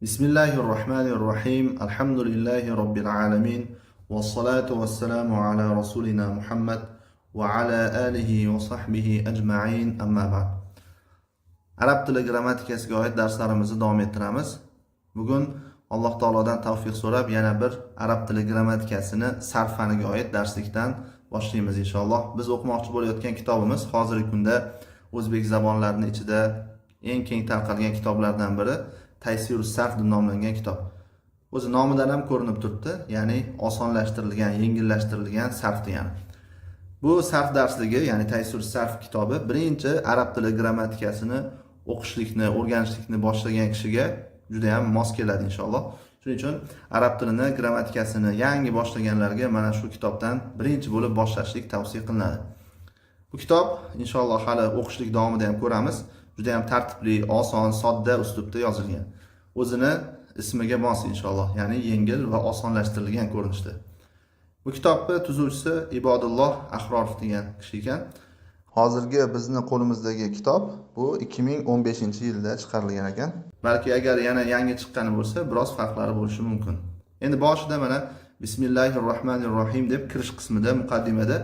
Bismillahi rohmanir rohim. Alhamdulillahi robbil alamin. Vassalatu vassalamu ala rasulina Muhammad va ala alihi va sahbihi ajma'in. Amma ba'd. Arab tili grammatikasiga oid darslarimizni davom ettiramiz. Bugun Alloh taolodan tavfiq so'rab, yana bir arab tili grammatikasini sarf faniga oid darslikdan boshlaymiz inshaalloh. Biz o'qimoqchi bo'layotgan kitobimiz hozirgi kunda o'zbek zabonlarining ichida eng keng tarqalgan kitoblardan biri, Taysirus sarf deb nomlangan kitob. O'zi nomidan ham ko'rinib turibdi, ya'ni osonlashtirilgan, yengillashtirilgan sarf degani. Bu sarf darsligi, ya'ni Taysirus sarf kitobi birinchi arab tili grammatikasini o'qishlikni, o'rganishlikni boshlagan kishiga juda ham mos keladi inshaalloh. Shuning uchun arab tilini grammatikasini yangi boshlaganlarga mana shu kitobdan birinchi bo'lib boshlashlik tavsiya qilinadi. Bu kitob inshaalloh hali o'qishlik davomida ham ko'ramiz. Juda ham tartibli, oson, sodda uslubda yozilgan. O'zini ismiga mos inshaalloh, ya'ni yengil va osonlashtirilgan ko'rinishda. Bu kitobni tuzuvchisi Ibodulloh Ahrorov degan kishi ekan. Hozirgi bizni qo'limizdagi kitob bu 2015-yilda chiqarilgan ekan. Balki agar yana yangi chiqqani bo'lsa, biroz farqlari bo'lishi mumkin. Endi boshida mana Bismillahir Rohmanir Rohim deb kirish qismida, muqaddimada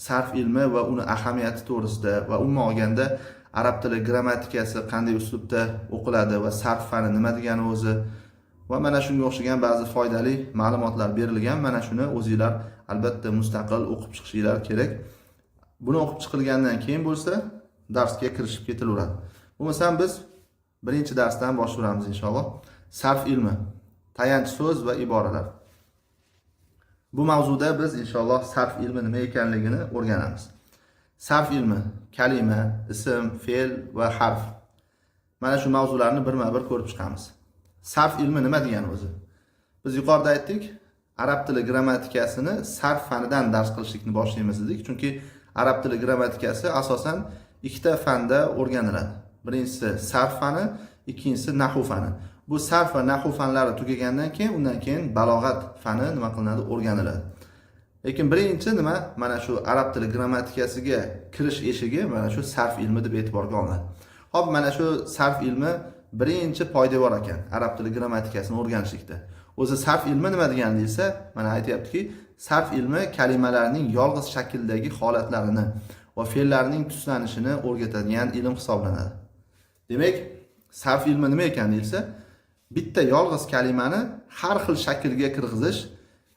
sarf ilmi va uni ahamiyati to'g'risida va umuman olganda arab tili grammatikasi qanday uslubda o'qiladi va sarf fani nima degani o'zi va mana shunga o'xshagan ba'zi foydali ma'lumotlar berilgan. Mana shuni o'zinglar albatta mustaqil o'qib chiqishinglar kerak. Buni o'qib chiqilgandan keyin bo'lsa darsga kirishib ketilaveradi. Bo'lmasam biz birinchi darsdan boshlaymiz inshaalloh. Sarf ilmi, tayanch so'z va iboralar. Bu mavzuda biz inshaalloh sarf ilmi nima ekanligini o'rganamiz. Sarf ilmi kalima, ism, fe'l va harf. Mana shu mavzularni birma-bir ko'rib chiqamiz. Sarf ilmi nima degani o'zi? Biz yuqorida aytdik, arab tili grammatikasini sarf fanidan dars qilishlikni boshlaymiz dedik, chunki arab tili grammatikasi asosan ikkita fanda o'rganiladi. Birinchisi sarf fani, ikkinchisi nahu fani. Bu sarf va nahu fanlari tugagandan keyin, undan keyin balog'at fani nima qilinadi, o'rganiladi. Lekin birinchi nima, mana shu arab tili grammatikasiga kirish eshigi mana shu sarf ilmi deb e'tiborga olinadi. Xo'p, mana shu sarf ilmi birinchi poydevor ekan arab tili grammatikasini o'rganishlikda. O'zi sarf ilmi nima degani deyilsa, mana aytyaptiki, sarf ilmi kalimalarning yolg'iz shakldagi holatlarini va fe'llarning tuslanishini o'rgatadigan ilm hisoblanadi. Demak, sarf ilmi nima ekan deyilsa, bitta yolg'iz kalimani har xil shaklga kirg'izish,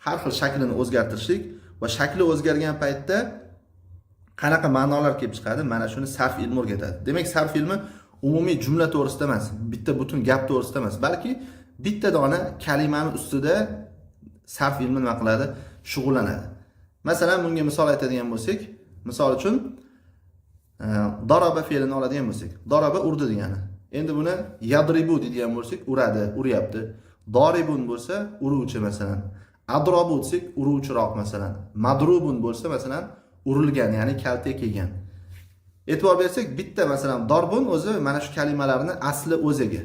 har xil shaklini o'zgartirishlik va shakli o'zgargan paytda qanaqa ma'nolar kelib chiqadi, mana shuni sarf ilmi o'rgatadi. Demak, sarf ilmi umumiy jumla to'g'risida emas, bitta butun gap to'g'risida emas, balki bitta dona kalimani ustida sarf ilmi nima qiladi, shug'ullanadi. Masalan, bunga misol aytadigan bo'lsak, misol uchun daraba fe'lini oladigan bo'lsak, daraba urdi degani. Endi buni yadribu deydigan bo'lsak, uradi, uryapti. Doribun bo'lsa uruvchi masalan. Adrobu desak uruvchiroq masalan. Madrubun bo'lsa masalan urilgan, ya'ni kaltak yegan. E'tibor bersak, bitta masalan dorbun o'zi mana shu kalimalarni asli o'ziga.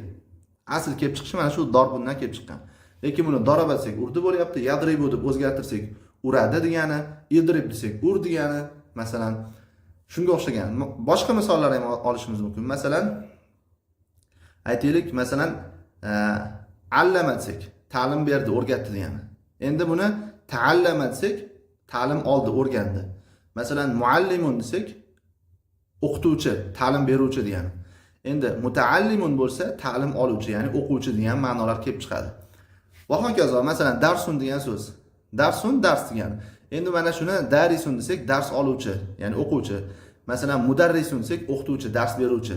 Asl kelib chiqishi mana shu dorbundan kelib chiqqan. Lekin buni daraba desak urdi bo'lyapti, yadribu deb o'zgartirsak uradi degani, idrib desak ur degani, masalan shunga o'xshagan. Boshqa misollar ham olishimiz mumkin. Masalan, aytaylik, masalan, allama desak ta'lim berdi, o'rgatdi degani. Endi buni taallama desak ta'lim oldi, o'rgandi. Masalan, muallimun desak o'qituvchi, ta'lim beruvchi degani. Endi mutaallimun bo'lsa ta'lim oluvchi, ya'ni o'quvchi degan ma'nolar kelib chiqadi. Va hokazo, masalan, darsun degan so'z. Darsun dars degani. Endi mana shuni darisun desak dars oluvchi, ya'ni o'quvchi. Masalan, mudarrisun desak o'qituvchi, dars beruvchi.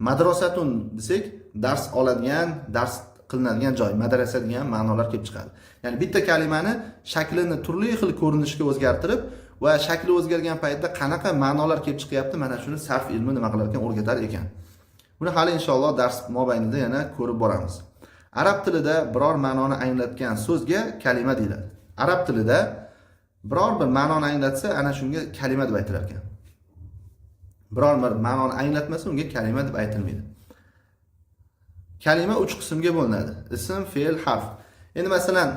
Madrasatun desak dars oladigan, dars qilinadigan joy, madrasa degan ma'nolar kelib chiqadi. Ya'ni bitta kalimani shaklini turli xil ko'rinishga o'zgartirib va shakli o'zgargan paytda qanaqa ma'nolar kelib chiqyapti, mana shuni sarf ilmi nima qilar ekan, o'rgatar ekan. Buni hali inshaalloh dars mobaynida yana ko'rib boramiz. Arab tilida biror ma'noni anglatgan so'zga kalima deyiladi. Arab tilida biror bir ma'noni anglatsa, ana shunga kalima deb aytilar ekan. Biror bir ma'noni anglatmasa, unga kalima deb aytilmaydi. Kalima uch qismga bo'linadi: ism, fe'l, harf. Endi masalan,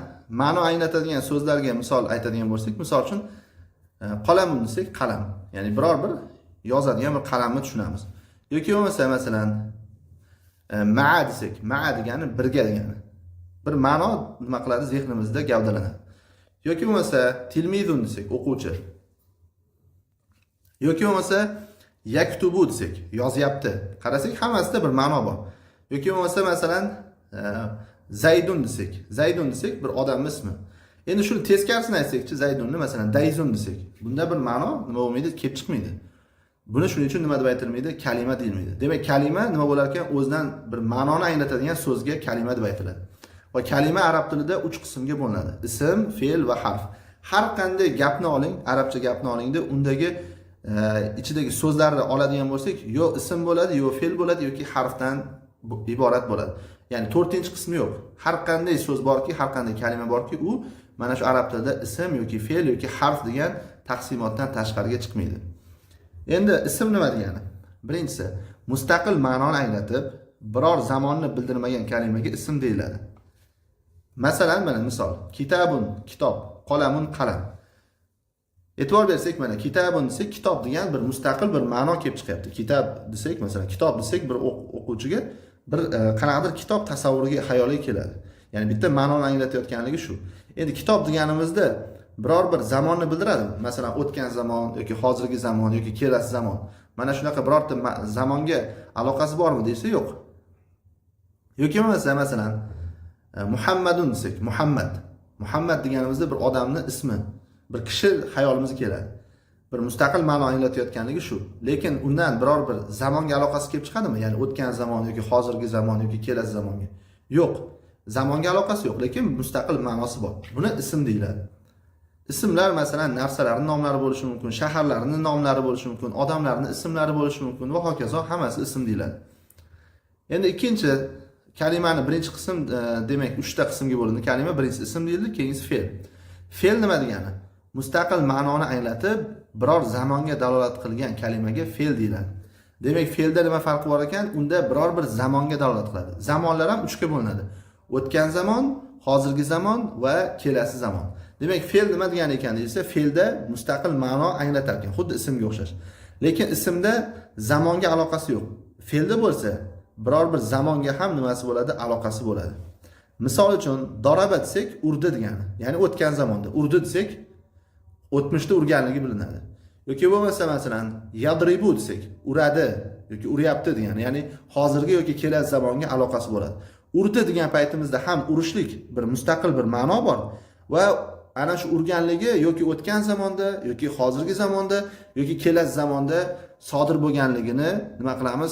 ma'no anglatadigan so'zlarga misol aytadigan bo'lsak, misol uchun qalamun desak qalam, ya'ni biror bir yozadigan bir qalamni tushunamiz. Yoki bo'lmasa masalan maa desak, maa degani birga degani. Bir ma'no nima qiladi, zehnimizda gavdalanadi. Yoki bo'lmasa tilmizun desak, o'quvchi. Yoki bo'lmasa yaktubu desak, yozyapti. Qarasak, hammasida bir ma'no bor. Yoki bo'lmasa masalan zaydun desak, zaydun desak, bir odamni ismi. Endi shuni teskarisini aytsakchi, zaydunni masalan dayzun desak, bunda bir ma'no nima bo'lmaydi, kelib chiqmaydi. Buni shuning uchun nima deb aytilmaydi? Kalima deyilmaydi. Demak, kalima nima bo'lar ekan? O'zidan bir ma'noni anglatadigan so'zga kalima deb aytiladi. Va kalima arab tilida uch qismga bo'linadi: ism, fe'l va harf. Har qanday gapni oling, arabcha gapni olingda, undagi ichidagi so'zlarni oladigan bo'lsak, yo ism bo'ladi, yo fe'l bo'ladi, yoki harfdan iborat bo'ladi. Ya'ni to'rtinchi qismi yo'q. Har qanday so'z borki, har qanday kalima borki, u mana shu arab tilida ism yoki fe'l yoki harf degan taqsimotdan tashqariga chiqmaydi. Endi ism nima degani? Birinchisi, mustaqil ma'noni anglatib, biror zamonni bildirmagan kalimaga ism deyiladi. Masalan, mana misol: kitabun, kitob, qolamun, qalam. E'tibor bersak, mana kitabun desak, kitob degan bir mustaqil bir ma'no kelib chiqyapti. Kitob desak, masalan, kitob desak, bir o'quvchiga bir qanaqadir kitob tasavvuriga, xayoliga keladi. Ya'ni bitta ma'noni anglatayotganligi shu. Endi kitob deganimizda biror bir zamonni bildiradimi? Masalan, o'tgan zamon yoki hozirgi zamon yoki kelasi zamon, mana shunaqa birorta zamonga aloqasi bormi desa, yo'q. Yoki bo'lmasa masalan muhammadun desak, Muhammad, Muhammad deganimizda bir odamni ismi, bir kishi xayolimizga keladi. Bir mustaqil ma'no anglatayotganligi shu. Lekin undan biror bir zamonga aloqasi kelib chiqadimi? Ya'ni o'tgan zamon yoki hozirgi zamon yoki kelasi zamonga? Yo'q, zamonga aloqasi yo'q, lekin mustaqil ma'nosi bor. Buni ism deyiladi. Ismlar masalan narsalarni nomlari bo'lishi mumkin, shaharlarni nomlari bo'lishi mumkin, odamlarni ismlari bo'lishi mumkin va hokazo, hammasi ism deyiladi. Endi ikkinchi kalimani birinchi qism, demak, uchta qismga bo'lindi kalima. Birinchisi ism deyildi, keyingisi fe'l. Fe'l nima degani? Mustaqil ma'noni anglatib, biror zamonga dalolat qilgan kalimaga fe'l deyiladi. Demak, fe'lda nima farqi bor ekan? Unda biror bir zamonga dalolat qiladi. Zamonlar ham uchga bo'linadi: o'tgan zamon, hozirgi zamon va kelasi zamon. Demak, fe'l nima degani ekan deyilsa, fe'lda mustaqil ma'no anglatar ekan, xuddi ismga o'xshash. Lekin ismda zamonga aloqasi yo'q. Fe'lda bo'lsa biror bir zamonga ham nimasi bo'ladi, aloqasi bo'ladi. Misol uchun, doraba desak, urdi degani, ya'ni o'tgan zamonda urdi desak, o'tmishda urganligi bilinadi. Yoki bo'lmasa masalan yadribu desak, uradi yoki uryapti degani, ya'ni hozirgi yoki kelasi zamonga aloqasi bo'ladi. Urdi degan paytimizda ham urishlik bir mustaqil bir ma'no bor va ana shu urganligi yoki o'tgan zamonda, yoki hozirgi zamonda, yoki kelasi zamonda sodir bo'lganligini nima qilamiz,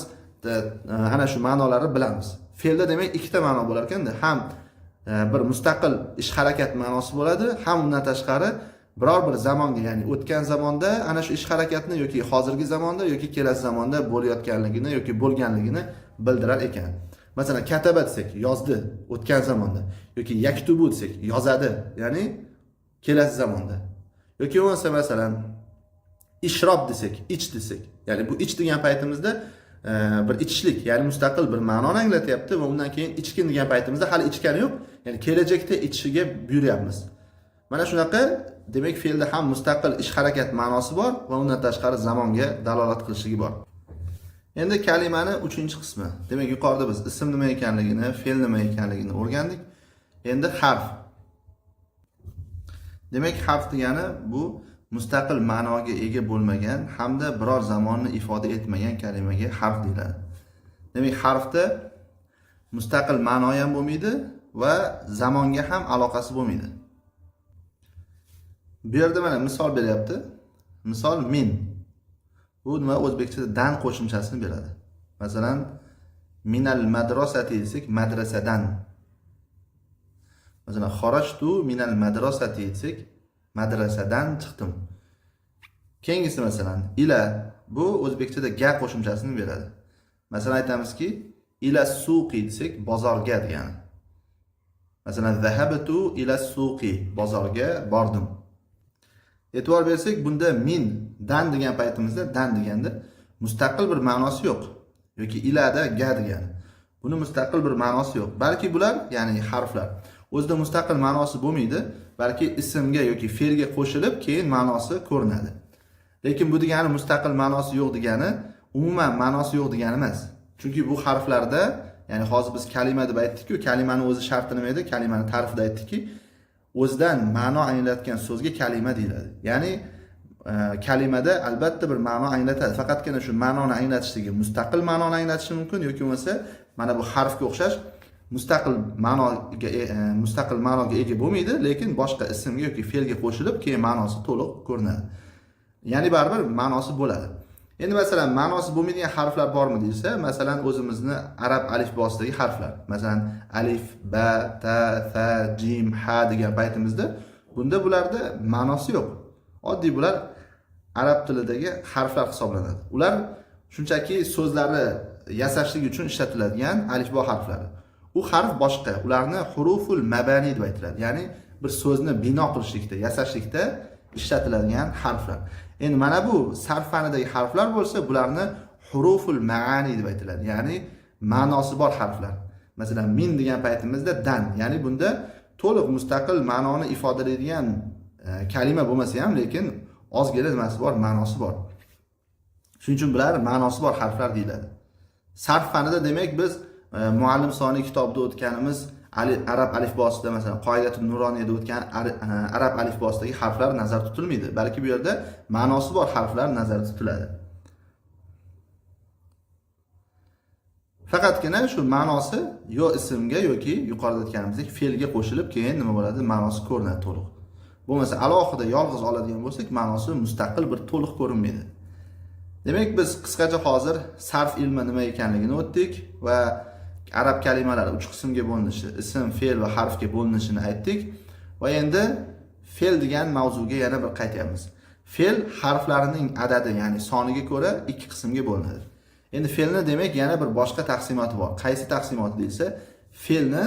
ana shu ma'nolarni bilamiz. Fe'lda demak ikkita ma'no bo'lar ekanda: ham bir mustaqil ish harakat ma'nosi bo'ladi, ham undan tashqari biror bir zamonga, ya'ni o'tgan zamonda ana shu ish harakatni yoki hozirgi zamonda yoki kelasi zamonda bo'layotganligini yoki bo'lganligini bildirar ekan. Masalan, kataba desak, yozdi, o'tgan zamonda, yoki yaktubu desak, yozadi, ya'ni kelasi zamonda. Yoki bo'lmasa masalan ishrob desak, ich desak, ya'ni bu ich degan paytimizda bir ichishlik, ya'ni mustaqil bir ma'noni anglatyapti va undan keyin ichgin degan paytimizda hali ichgani yo'q, ya'ni kelajakda ichishiga buyuryapmiz. Mana shunaqa. Demak, fe'lda ham mustaqil ish harakat ma'nosi bor va undan tashqari zamonga dalolat qilishligi bor. Endi kalimani uchinchi qismi. Demak, yuqorida biz ism nima ekanligini, fe'l nima ekanligini o'rgandik. Endi harf. Demak, harf degani bu mustaqil ma'noga ega bo'lmagan hamda biror zamonni ifoda etmagan kalimaga harf deyiladi. Demak, harfda mustaqil ma'no ham bo'lmaydi va zamonga ham aloqasi bo'lmaydi. Bu yerda mana misol beryapti. Misol: min. Bu nima? O'zbekchada dan qo'shimchasini beradi. Masalan, minal madrasati desak, madrasadan. Masalan, xorajtu minal madrasati desak, madrasadan chiqdim. Keyingisi masalan ila. Bu o'zbekchada ga qo'shimchasini beradi. Masalan, aytamizki, ila suqi desak, bozorga degani. Masalan, zahabtu ila suqi, bozorga bordim. E'tibor bersak, bunda min, dan degan paytimizda, dan deganda mustaqil bir ma'nosi yo'q yoki ilada ga degani, buni mustaqil bir ma'nosi yo'q. Balki bular, ya'ni harflar o'zida mustaqil ma'nosi bo'lmaydi, balki ismga yoki fe'lga qo'shilib, keyin ma'nosi ko'rinadi. Lekin bu degani mustaqil ma'nosi yo'q degani, umuman ma'nosi yo'q degani emas. Chunki bu harflarda, Ya'ni hozir biz kalima deb aytdik-ku, kalimani o'zi sharti nima edi? Kalimani ta'rifida aytdikki, o'zidan ma'no anglatgan so'zga kalima deyiladi. Ya'ni kalimada albatta bir ma'no anglatadi. Faqatgina shu ma'noni anglatishligi mustaqil ma'noni anglatishi mumkin yoki bo'lmasa mana bu harfga o'xshash mustaqil ma'noga ega bo'lmaydi, lekin boshqa ismga yoki fe'lga qo'shilib keyin ma'nosi to'liq ko'rinadi. Ya'ni baribir ma'nosi bo'ladi. Endi masalan ma'nosi bo'lmaydigan harflar bormi deyilsa, masalan o'zimizni arab alifbosidagi harflar. Masalan alif, ba, ta, fa, jim, ha degan paytimizda bunda bularda ma'nosi yo'q. Oddiy bular arab tilidagi harflar hisoblanadi. Ular shunchaki so'zlarni yasashlik uchun ishlatiladigan alifbo harflari. U harf boshqa, ularni huruful mabani deb aytiladi. Ya'ni bir so'zni bino qilishlikda, yasashlikda ishlatiladigan harflar. Endi mana bu sarf fanidagi harflar bo'lsa, bularni huruful maani deb aytiladi. Ya'ni ma'nosi bor harflar. Masalan, min degan paytimizda dan, ya'ni bunda to'liq mustaqil ma'noni ifodalaydigan kalima bo'lmasa ham, lekin ozgina nimasi bor, ma'nosi bor. Shuning uchun bular ma'nosi bor harflar deyiladi. Sarf fanida demak biz muallim soniy kitobida o'tganimiz arab alifbosida, masalan, Qoidatun Nuroniyada o'tgan arab alifbosidagi harflar nazarda tutilmaydi, balki bu yerda ma'nosi bor harflar nazarda tutiladi. Faqatgina shu ma'nosi yo ismga yoki yuqorida aytganimizdek fe'lga qo'shilib keyin nima bo'ladi, ma'nosi ko'rinadi to'liq. Bo'lmasa alohida yolg'iz oladigan bo'lsak, ma'nosi mustaqil bir to'liq ko'rinmaydi. Demak, biz qisqacha hozir sarf ilmi nima ekanligini o'tdik va arab kalimalari 3 qismga bo'linishi, ism, fe'l va harfga bo'linishini aytdik. Va endi fe'l degan mavzuga yana bir qaytyapmiz. Fe'l harflarining adadi, ya'ni soniga ko'ra 2 qismga bo'linadi. Endi fe'lni demak yana bir boshqa taqsimoti bor. Qaysi taqsimoti deyilsa, fe'lni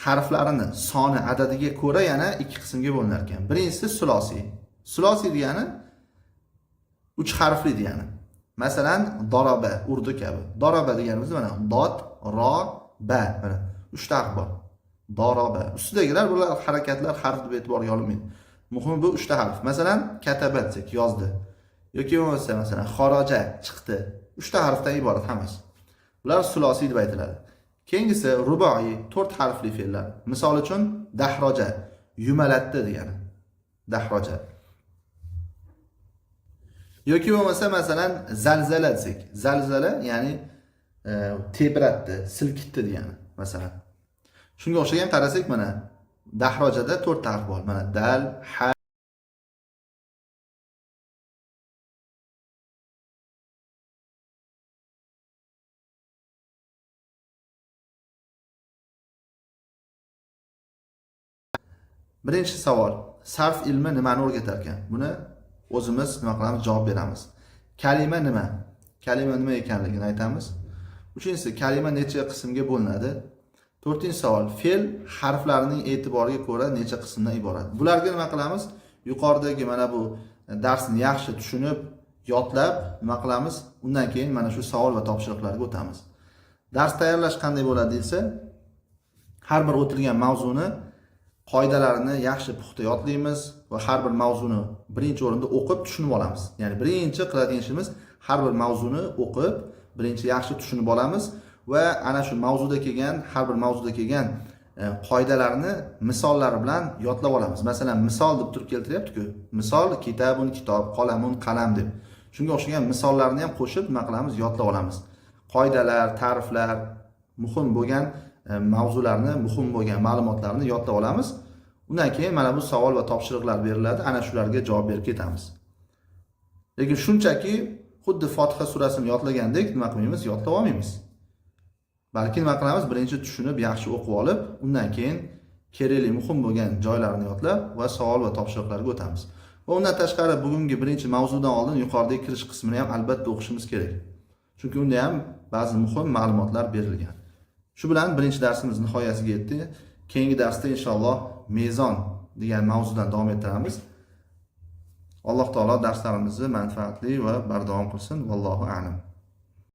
harflarini soni adadiga ko'ra yana 2 qismga bo'linar ekan. Birinchisi sulosiy. Sulosiy degani 3 harfli degani. Masalan, doroba, urdu kabi. Doroba deganimiz mana dot, ro, ba, mana 3 ta harf bor. Doroba. Ustidagilar bular harakatlar, harf deb e'tiborga olinmaydi. Muhimi bu 3 ta harf. Masalan, kataba desak, yozdi. Yoki bo'lmasa masalan, xoroja, chiqdi. 3 ta harfdan iborat hammasi. Bular sulosiy deb aytiladi. Keyingisi ruboiy, 4 harfli fe'llar. Misol uchun dahroja, yumalatdi degani. Dahroja. Yoki bo'lmasa masalan zalzala desak, zalzala ya'ni tebratdi, silkitdi degani masalan. Shunga o'xshagan qarasak mana dahrojada 4 ta harf bor. Mana dal, ha, Birinchi savol, sarf ilmi nimani o'rgatar ekan? Buni o'zimiz nima qilamiz, javob beramiz. Kalima nima? Kalima nima ekanligini aytamiz. Uchinchisi, kalima necha qismga bo'linadi? To'rtinchi savol, fe'l harflarining e'tiboriga ko'ra necha qismdan iborat? Bularga nima qilamiz? Yuqoridagi mana bu darsni yaxshi tushunib, yodlab nima qilamiz? Undan keyin mana shu savol va topshiriqlarga o'tamiz. Dars tayyorlash qanday bo'ladi desa, har bir o'tilgan mavzuni qoidalarini yaxshi puxta yodlaymiz va har bir mavzuni birinchi o'rinda o'qib tushunib olamiz. Ya'ni birinchi qiladigan ishimiz har bir mavzuni o'qib, birinchi yaxshi tushunib olamiz va ana shu mavzuda kelgan, har bir mavzuda kelgan qoidalarni misollar bilan yodlab olamiz. Masalan, misol deb turib keltiryapti-ku. Misol kitabun kitob, qolamun qalam deb. Shunga o'xshagan misollarni ham qo'shib nima qilamiz? Yodlab olamiz. Qoidalar, ta'riflar, muhim bo'lgan mavzularni, muhim bo'lgan ma'lumotlarni yodlab olamiz. Undan keyin mana bu savol va topshiriqlar beriladi, ana shularga javob berib ketamiz. Lekin shunchaki xuddi Fotiha surasini yodlagandek nima qilmaymiz? Yodlab olmaymiz. Balki nima qilamiz? Birinchi tushunib, yaxshi o'qib olib, undan keyin kerakli, muhim bo'lgan joylarini yodlab va savol va topshiriqlarga o'tamiz. Va undan tashqari bugungi birinchi mavzudan oldin yuqoridagi kirish qismini ham albatta o'qishimiz kerak. Chunki unda ham ba'zi muhim ma'lumotlar berilgan. Shu bilan birinchi darsimiz nihoyasiga yetdi. Keyingi darsda inshaalloh mezon degan mavzudan davom ettiramiz. Alloh taolo darslarimizni manfaatli va bardavom qilsin. Vallohu a'lam.